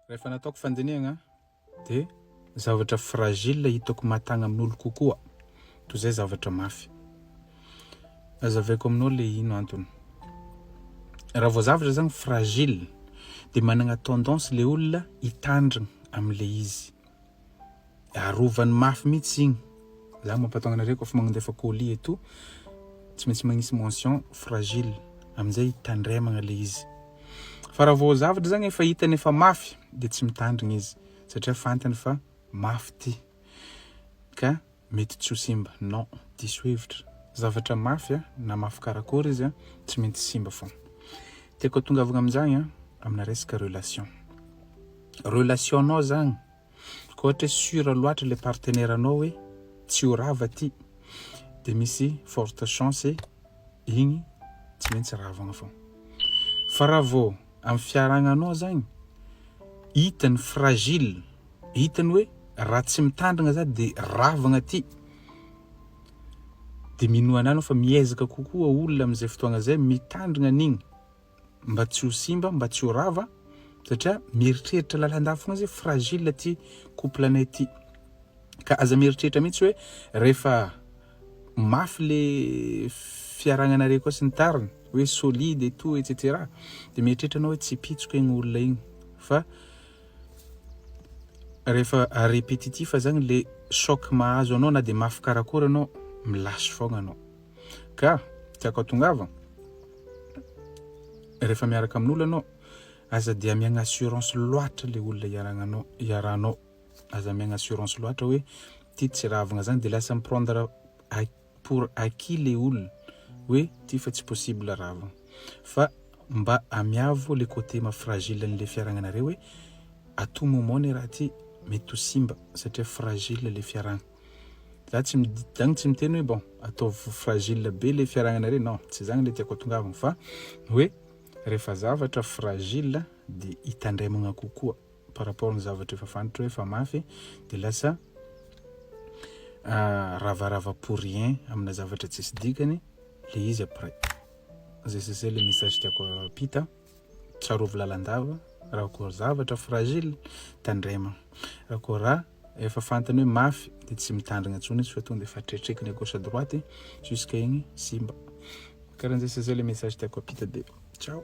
Rehefa nataoko fandinihagna de zavatra fragile hitako mahatagna amin'olo kokoa toy izay zavatra mafy. Azavaiko aminao le ino antony. Raha vao zavatra zany fragile de managna tendance le olona hitandrigna amle izy. Arovany mafy mihitsy igny. Za mampatonga anareo koa fa magnandefa colis et tout, tsy maintsy magnisy mention fragile amin'izay tandremagna le izy. Fa raha vao zavatra zany efa hitany efa mafy de tsy mitandrigna izy satria fantany fa mafy ty ka mety tsy ho simba. Non, diso hevitra. Zavatra mafy na mafy karakory izy tsy maintsy simba fogna. Tiako atongavagna amin'izany amina resaka relation. Relation-nao zany Ka ohatra hoe sûr loatra le partenaire anao hoe tsy ho rava ty de misy forte chance igny tsy maintsy ravagna fogna. Fa raha vao amin'ny fiaragnanao zagny hitany fragile, hitany hoe raha tsy mitandrigna za de ravagna ty, de minoa anah anao fa miezaka kokoa olona am'zay fotoagna zay mitandrigna an'igny. mba tsy ho simba, mba tsy ho rava satria mieritreritra lalandava foana zay fragile ty couple anay ty. Ka aza mieritreritra mihitsy hoe rehefa mafy le fiaragnanareo koa sy ny tariny hoe solide et tout etc de mieritreritra anao hoe tsy hipitsoka igny olona igny fa rehefa répétitif zagny le choc mahazo anao na de mafy karakory anao milasy fogna anao. Ka tiako atongava, rehefa miaraka amin'olo anao, aza dia amiagna assurance loatra le olona iaragnanao, iarahanao, aza amiagna assurance loatra hoe ty tsy ravagna zany de lasa mi-prendre pour acquis le olona hoe ty fa tsy possible ravagna, fa mba amiavo le côté maha fragile an'le fiaragnanareo hoe à tout moment ne raha ty mety ho simba satria fragile le fiaragna. Za tsy zany tsy miteny hoe bon ataovy fragile be le fiaragnanareo non tsy zany le tiako atongavana fa hoe rehefa zavatra fragile de hitandremagna kokoa par rapport ny zavatra efa fantatra hoe efa mafy de lasa ravarava pour rien amina zavatra tsisy dikany le izy après zay zay zay le message tiako ampita. Tsarovy lalandava raha koa zavatra fragile tandrema raha koa raha efa fantany hoe mafy de tsy mitandrina intsony izy fa tonga de efa tretrekiny à gauche à droite jusqu'à igny simba. Karahan'zay zay le message tiako ampita de ciao.